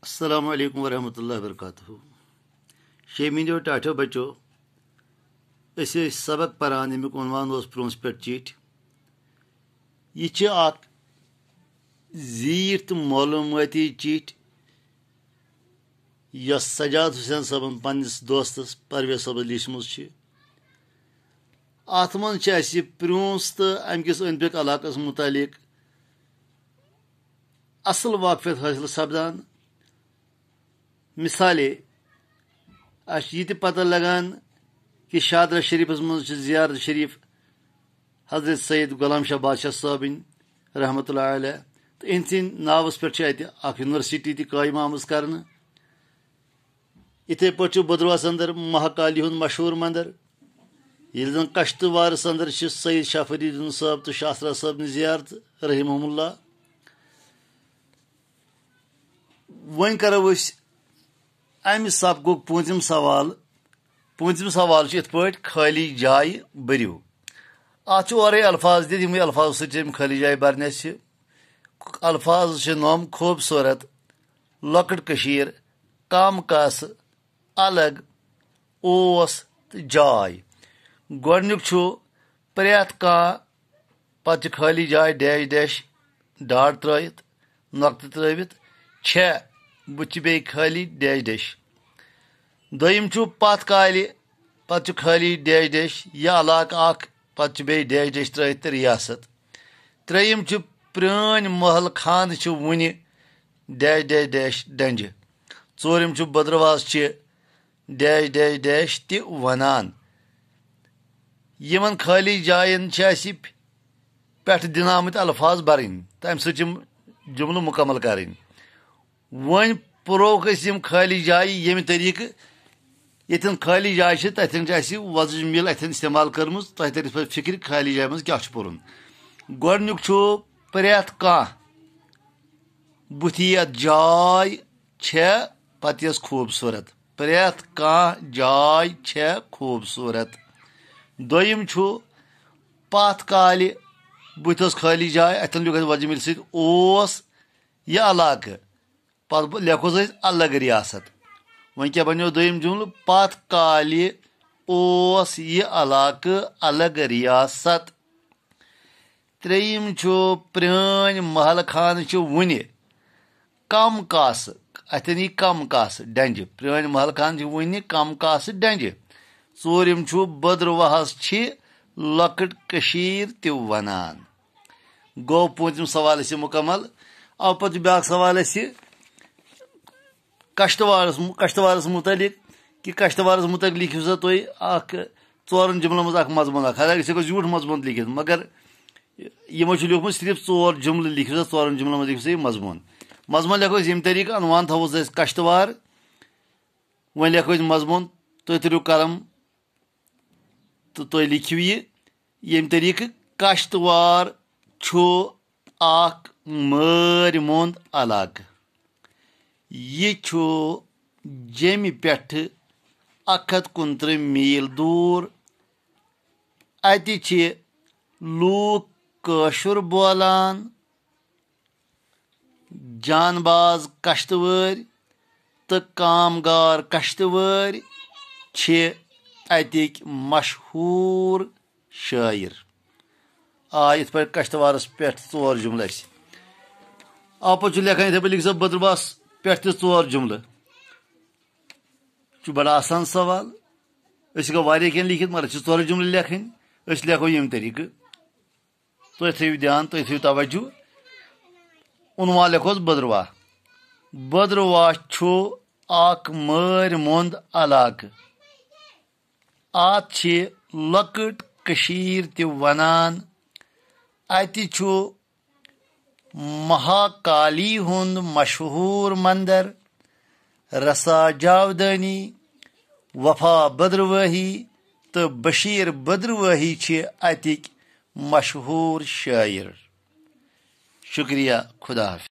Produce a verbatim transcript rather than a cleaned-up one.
السلام علیکم ورحمۃ اللہ وبرکاتہ۔ شیٚیہِ میٖنو ٹاٹھیو بچو، أسۍ ٲسۍ سبق پران، ییٚمیُک عنوان اوس پرٛونٛس پٮ۪ٹھ چیٖٹھۍ۔ یہِ چھِ اکھ زیٖٹھ تہٕ معلومٲتی چیٖٹھۍ، یۄس سجاد حسین صٲبن پننِس دوستس پرویز صٲبس لیٖچھمٕژ چھِ۔ اتھ منٛز چھِ اسہِ پرٛونٛس تہٕ امہِ کِس أنٛدۍ پٔکۍ علاقس متعلق اصل واقفیت حٲصِل سپدان۔ مثالے، اسہِ چھِ یہِ تہِ پتہ لگان کہِ شادرہ شریفس منٛز چھِ زیارت شریف حضرت سید غلام شاہ بادشاہ صٲبٕنۍ رحمتہ اللہ علیہ، تہٕ أہنٛدِ سٕنٛدِ ناوس پٮ۪ٹھ چھِ اتہِ اکھ یونیورسٹی تہِ قٲیِم آمٕژ کرنہٕ۔ یِتھے پٲٹھۍ چھُ بدرواہس اندر مہاکالی ہُنٛد مشہوٗر مندر، ییٚلہِ زن کشتوارس اندر چھِ سید شاہ فرید الدین صٲب تہٕ شاہ اسرار صٲبنہِ زیارت رحمہم اللہ۔ وۄنۍ کرو أسۍ امہِ سبقُک پوٗنٛژِم سوال۔ پوٗنٛژِم سوال چھُ یِتھ پٲٹھۍ: خٲلی جایہِ بٔرِو۔ اتھ چھُ اورے الفاظ دِتھ، یِموٕے الفاظو سۭتۍ چھِ یِم خٲلی جایہِ بَرنہِ اَسہِ۔ الفاظ چھِ نۄم: خوٗبصوٗرت، لۄکٕٹ کٔشیٖر، کم کاسہٕ، الگ، اوس تہٕ جاے۔ گۄڈٕنیُک چھُ پرٛٮ۪تھ کانٛہہ، پتہٕ چھِ خٲلی جاے ڈیش ڈیش ڈاٹ ترٲوِتھ، نۄقطہٕ ترٲوِتھ، چھےٚ، بُتھِ چھِ بیٚیہِ خٲلی ڈیش ڈیش۔ دوٚیِم چھُ پتھ کالہِ، پتہٕ چھُ خٲلی ڈیش ڈیش، یہِ علاقہٕ اکھ، پتہٕ چھُ بیٚیہِ ڈیش ڈیش ترٲوِتھ تہٕ ریاست۔ ترٛیٚیِم چھُ پرٛٲنۍ محل خانہٕ چھِ وُنہِ ڈیش ڈیش ڈیش ڈنٛجہِ۔ ژوٗرِم چھُ بدرواس چھِ ڈیش ڈیش ڈیش تہِ وَنان۔ یِمن خٲلی جاین چھِ اَسہِ پٮ۪ٹھٕ دِنہٕ آمٕتۍ الفاظ بَرٕنۍ تہٕ اَمہِ سۭتۍ چھِ یِم جملہٕ مُکمل کَرٕنۍ۔ وۄنۍ پوٚرُکھ أسۍ یِم خٲلی جایہِ ییٚمہِ طریٖقہٕ، ییٚتٮ۪ن خٲلی جایہِ چھِ، تَتٮ۪ن چھِ اَسہِ وۄزٕج میٖل اَتھٮ۪ن استعمال کٔرمٕژ۔ تۄہہِ تَرِ یِتھ پٲٹھۍ فِکرِ، خٲلی جایہِ منٛز کیٛاہ چھُ پوٚرُن۔ گۄڈٕنیُک چھُ پرٛٮ۪تھ کانٛہہ بُتھِ یَتھ جاے چھےٚ پَتہٕ یۄس خوٗبصوٗرت۔ پرٛٮ۪تھ کانٛہہ جاے چھےٚ خوٗبصوٗرت۔ دوٚیِم چھُ پَتھ کالہِ بُتھِ ٲس خٲلی جاے، اَتھٮ۪ن لیوٗکھ اَسہِ وۄزٕج میٖلہِ سۭتۍ اوس یہِ علاقہٕ۔ پَتہٕ بہٕ لیکھوس أسۍ الگ ریاست۔ وۄنۍ کیٛاہ بنیو دوٚیِم جملہٕ؟ پَتھ کالہِ اوس یہِ علاقہٕ الگ ریاست۔ ترٛیٚیِم چھُ پرٛٲنۍ محل خانہٕ چھِ وُنہِ کم کاسہٕ، اَتھٮ۪ن یی کم کاسہٕ ڈنٛجہِ۔ پرٛٲنۍ محل خانہٕ چھِ وُنہِ کم کاسہٕ ڈنٛجہِ۔ ژوٗرِم چھُ بدرواہس چھِ لۄکٕٹ کٔشیٖر تہِ وَنان۔ گوٚو پوٗنٛژِم سوال اَسہِ مُکمل۔ اَمہِ پَتہٕ چھُ بیٛاکھ سوال اَسہِ کشتوارس مُ-، کشتوارس مُتعلق، کہِ کشتوارس مُتعلق لیکھِو سا تُہۍ اکھ ژورن جملن منٛز اکھ مضموٗن اکھ۔ حالانکہِ أسۍ ہٮ۪کو زیوٗٹھ مضموٗن تہِ لیکھِتھ، مگر یِمو چھُ لیوٗکھمُت صرف ژور جملہٕ، لیکھِو سا ژورن جملن منٛز لیکھِو سا یہِ مضموٗن۔ مضموٗن لیکھو أسۍ ییٚمہِ طریٖقہٕ، عنوان تھاوو أسۍ کشتوار، وۄنۍ لیکھو أسۍ مضموٗن، تُہۍ تٔرِو قلم تہٕ تُہۍ لیکھِو یہِ ییٚمہِ طریٖقہٕ: کشتوار چھُ اکھ مٲرۍ موٚنٛد علاقہٕ۔ یہِ چھُ جیٚمہِ پٮ۪ٹھٕ اکھ ہتھ کُنترٕہ میٖل دوٗر۔ اَتہِ چھِ لوٗکھ کٲشُر بولان۔ جان باز کشتوٲرۍ تہٕ کامگار کشتوٲرۍ چھِ اَتِکۍ مشہوٗر شٲعر۔ آ، یِتھ پٲٹھۍ کشتوارس پٮ۪ٹھ ژور جملہٕ اَسہِ۔ اَپُز چھُ لیکھان یِتھے پٲٹھۍ، لیکھِ سا بدرواہس پٮ۪ٹھ تہِ ژور جملہٕ۔ چھُ بڑٕ آسان سوال۔ أسۍ ہٮ۪کو واریاہ کینٛہہ لیکھِتھ، مگر اَسہِ چھِ ژورے جملہٕ لیکھٕنۍ۔ أسۍ لیکھو ییٚمہِ طریٖقہٕ۔ تُہۍ تھٲیِو دھیان، تُہۍ تھٲیِو توجہ۔ عنوان لیکھوس بدرواہ۔ بدرواہ چھُ اکھ مٲرۍ موٚنٛد علاقہٕ۔ اتھ چھِ لۄکٕٹ کٔشیٖر تہِ ونان۔ اتہِ چھُ مہاکالی ہُنٛد مشہوٗر مندر۔ رسا جاودٲنی، وفا بدرواہی تہٕ بشیٖر بدرواہی چھِ اتِکۍ مشہوٗر شٲعر۔ شُکریہ، خدا حافظ۔